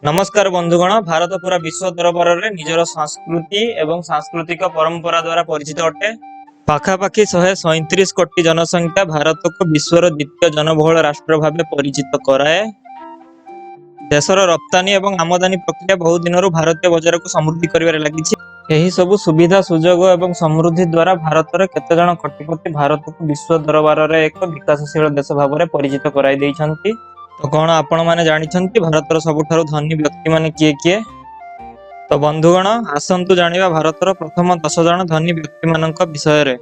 ନମସ୍କାର ବନ୍ଧୁଗଣ। ଭାରତ ପୁରା ବିଶ୍ୱ ଦରବାରରେ ନିଜର ସଂସ୍କୃତି ଏବଂ ସାଂସ୍କୃତିକ ପରମ୍ପରା ଦ୍ୱାରା ପରିଚିତ ଅଟେ। ପାଖାପାଖି 137 କୋଟି ଜନସଂଖ୍ୟା ଭାରତକୁ ବିଶ୍ୱର ଦ୍ୱିତୀୟ ଜନବହୁଳ ରାଷ୍ଟ୍ର ଭାବେ ପରିଚିତ କରାଏ। ଦେଶର ରପ୍ତାନି ଏବଂ ଆମଦାନୀ ପ୍ରକ୍ରିୟା ବହୁ ଦିନରୁ ଭାରତୀୟ ବଜାରକୁ ସମୃଦ୍ଧି କରିବାରେ ଲାଗିଛି। ଏହି ସବୁ ସୁବିଧା ସୁଯୋଗ ଏବଂ ସମୃଦ୍ଧି ଦ୍ୱାରା ଭାରତର କେତେଜଣ କୋଟିପତି ଭାରତକୁ ବିଶ୍ୱ ଦରବାରରେ ଏକ ବିକାଶଶୀଳ ଦେଶ ଭାବରେ ପରିଚିତ କରାଇ ଦେଇଛନ୍ତି। ତ କଣ ଆପଣମାନେ ଜାଣିଛନ୍ତି, ଭାରତର ସବୁଠାରୁ ଧନୀ ବ୍ୟକ୍ତିମାନେ କିଏ କିଏ? ତ ବନ୍ଧୁଗଣ, ଆସନ୍ତୁ ଜାଣିବା ଭାରତର ପ୍ରଥମ 10 ଜଣ ଧନୀ ବ୍ୟକ୍ତିମାନଙ୍କ ବିଷୟରେ।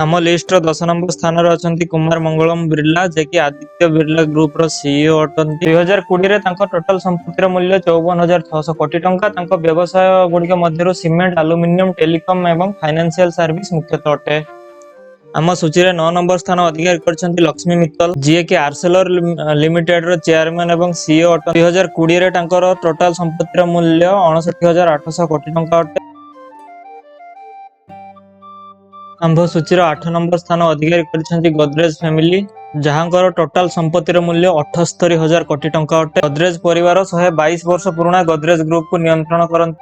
ଆମ ଲିଷ୍ଟର 10 ନମ୍ବର ସ୍ଥାନରେ ଅଛନ୍ତି କୁମାର ମଙ୍ଗଳମ ବିର୍ଲା, ଯେ କି ଆଦିତ୍ୟ ବିର୍ଲା ଗ୍ରୁପର ସିଇଓ ଅଟନ୍ତି। 2020ରେ ତାଙ୍କ ଟୋଟାଲ ସମ୍ପତ୍ତିର ମୂଲ୍ୟ 54,600 କୋଟି ଟଙ୍କା। ତାଙ୍କ ବ୍ୟବସାୟ ଗୁଡ଼ିକ ମଧ୍ୟରୁ ସିମେଣ୍ଟ, ଆଲୁମିନିୟମ, ଟେଲିକମ ଏବଂ ଫାଇନାନ୍ସିଆଲ ସର୍ଭିସ ମୁଖ୍ୟତଃ ଅଟେ। ଆମ ସୂଚୀରେ 9 ନମ୍ବର ସ୍ଥାନ ଅଧିକାର କରିଛନ୍ତି ଲକ୍ଷ୍ମୀ ମିତ୍ତଲ, ଯିଏକି ଆର୍ସେଲର ଲିମିଟେଡ ର ଚେୟାରମ୍ୟାନ ଏବଂ ସିଇଓ ଅଟନ୍ତି। 2020ରେ ତାଙ୍କର ଟୋଟାଲ ସମ୍ପତ୍ତିର ମୂଲ୍ୟ 59,800 କୋଟି ଟଙ୍କା ଅଟେ। ଆମ୍ଭ ସୂଚୀର 8 ନମ୍ବର ସ୍ଥାନ ଅଧିକାର କରିଛନ୍ତି ଗୋଦରେଜ ଫ୍ୟାମିଲି, ଯାହାଙ୍କର ଟୋଟାଲ ସମ୍ପତ୍ତିର ମୂଲ୍ୟ 78,000 କୋଟି ଟଙ୍କା ଅଟେ। ଗୋଦରେଜ ପରିବାର 122 ବର୍ଷ ପୁରୁଣା ଗୋଦରେଜ ଗ୍ରୁପକୁ ନିୟନ୍ତ୍ରଣ କରନ୍ତି।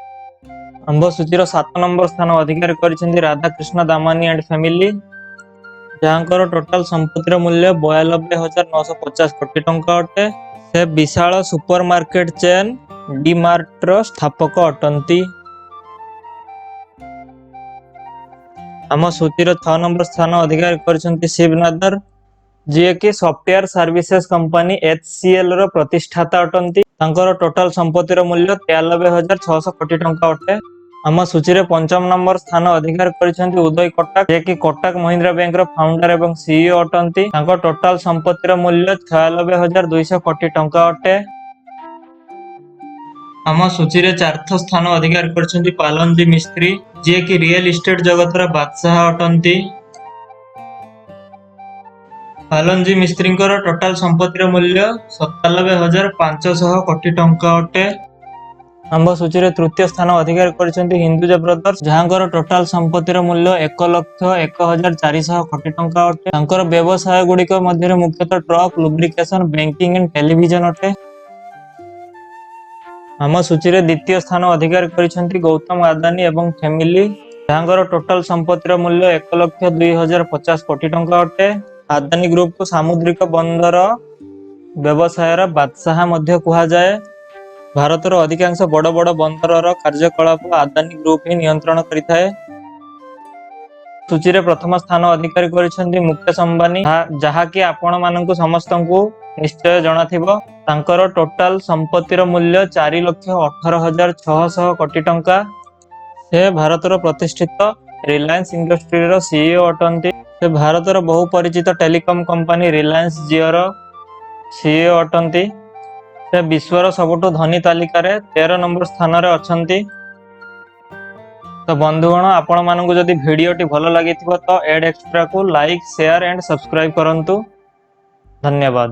ଆମ୍ଭ ସୂଚୀର 7 ନମ୍ବର ସ୍ଥାନ ଅଧିକାର କରିଛନ୍ତି ରାଧାକୃଷ୍ଣ ଦାମାନି ଆଣ୍ଡ ଫ୍ୟାମିଲି, ଯାହାଙ୍କର ଟୋଟାଲ ସମ୍ପତ୍ତିର ମୂଲ୍ୟ 92,950 କୋଟି ଟଙ୍କା ଅଟେ। ସେ ବିଶାଳ ସୁପର ମାର୍କେଟ ଚେନ୍ ଡି ମାର୍ଟର ସ୍ଥାପକ ଅଟନ୍ତି। ଆମ ସୂଚୀର 6 ନମ୍ବର ସ୍ଥାନ ଅଧିକାର କରିଛନ୍ତି ଶିବ ନାଦର, ଯିଏକି ସଫ୍ଟୱେୟାର ସର୍ଭିସେସ୍ କମ୍ପାନୀ ଏଚସିଏଲ ର ପ୍ରତିଷ୍ଠାତା ଅଟନ୍ତି। ତାଙ୍କର ଟୋଟାଲ ସମ୍ପତ୍ତିର ମୂଲ୍ୟ 93,600 କୋଟି ଟଙ୍କା ଅଟେ। ଆମ ସୂଚୀରେ ପଞ୍ଚମ ନମ୍ବର ସ୍ଥାନ ଅଧିକାର କରିଛନ୍ତି ଉଦୟ କୋଟାକ, ଯିଏକି କୋଟାକ ମହିନ୍ଦ୍ରା ବ୍ୟାଙ୍କର ଫାଉଣ୍ଡର ଏବଂ ସିଇଓ ଅଟନ୍ତି। ତାଙ୍କ ଟୋଟାଲ ସମ୍ପତ୍ତିର ମୂଲ୍ୟ 96,200 କୋଟି ଟଙ୍କା ଅଟେ। ଆମ ସୂଚୀରେ ଚତୁର୍ଥ ସ୍ଥାନ ଅଧିକାର କରିଛନ୍ତି ପାଲୋନଜୀ ମିସ୍ତ୍ରୀ, ଯିଏକି ରିଏଲ ଇଷ୍ଟେଟ ଜଗତର ବାଦଶାହ ଅଟନ୍ତି। ପାଲୋନଜୀ ମିସ୍ତ୍ରୀଙ୍କର ଟୋଟାଲ ସମ୍ପତ୍ତିର ମୂଲ୍ୟ 97,500 କୋଟି ଟଙ୍କା ଅଟେ। ଆମ୍ଭ ସୂଚୀରେ ତୃତୀୟ ସ୍ଥାନ ଅଧିକାର କରିଛନ୍ତି ହିନ୍ଦୁଜା ବ୍ରଦର୍ସ, ଯାହାଙ୍କର ଟୋଟାଲ ସମ୍ପତ୍ତିର ମୂଲ୍ୟ 1,01,400 କୋଟି ଟଙ୍କା ଅଟେ। ତାଙ୍କର ବ୍ୟବସାୟ ଗୁଡ଼ିକ ମଧ୍ୟରେ ମୁଖ୍ୟତଃ ଟ୍ରକ୍, ଲୁବ୍ରିକେସନ, ବ୍ୟାଙ୍କିଂ ଆଣ୍ଡ ଟେଲିଭିଜନ ଅଟେ। ଆମ ସୂଚୀରେ ଦ୍ୱିତୀୟ ସ୍ଥାନ ଅଧିକାର କରିଛନ୍ତି ଗୌତମ ଆଦାନୀ ଏବଂ ଫ୍ୟାମିଲି, ଯାହାଙ୍କର ଟୋଟାଲ ସମ୍ପତ୍ତିର ମୂଲ୍ୟ 1,02,050 କୋଟି ଟଙ୍କା ଅଟେ। ଆଦାନୀ ଗ୍ରୁପକୁ ସାମୁଦ୍ରିକ ବନ୍ଦର ବ୍ୟବସାୟର ବାଦଶାହ ମଧ୍ୟ କୁହାଯାଏ। ଭାରତର ଅଧିକାଂଶ ବଡ଼ ବଡ଼ ବନ୍ଦରର କାର୍ଯ୍ୟକଳାପ ଆଦାନୀ ଗ୍ରୁପ ହିଁ ନିୟନ୍ତ୍ରଣ କରିଥାଏ। ସୂଚୀରେ ପ୍ରଥମ ସ୍ଥାନ ଅଧିକାର କରିଛନ୍ତି ମୁକେଶ ଅମ୍ବାନୀ, ଯାହାକି ଆପଣ ମାନଙ୍କୁ ସମସ୍ତଙ୍କୁ ନିଶ୍ଚୟ ଜଣାଥିବ। ତାଙ୍କର ଟୋଟାଲ ସମ୍ପତ୍ତିର ମୂଲ୍ୟ 4,18,600 କୋଟି ଟଙ୍କା। ସେ ଭାରତର ପ୍ରତିଷ୍ଠିତ ରିଲାଏନ୍ସ ଇଣ୍ଡଷ୍ଟ୍ରିର ସିଇଓ ଅଟନ୍ତି। ସେ ଭାରତର ବହୁ ପରିଚିତ ଟେଲିକମ କମ୍ପାନୀ ରିଲାଏନ୍ସ ଜିଓର ସିଇଓ ଅଟନ୍ତି। ସେ ବିଶ୍ୱର ସବୁଠୁ ଧନୀ ତାଲିକାରେ 13 ନମ୍ବର ସ୍ଥାନରେ ଅଛନ୍ତି। ତ ବନ୍ଧୁଗଣ, ଆପଣମାନଙ୍କୁ ଯଦି ଭିଡ଼ିଓଟି ଭଲ ଲାଗିଥିବ, ତ ଏଡ୍ ଏକ୍ସଟ୍ରାକୁ ଲାଇକ୍, ସେୟାର ଆଣ୍ଡ ସବସ୍କ୍ରାଇବ କରନ୍ତୁ। ଧନ୍ୟବାଦ।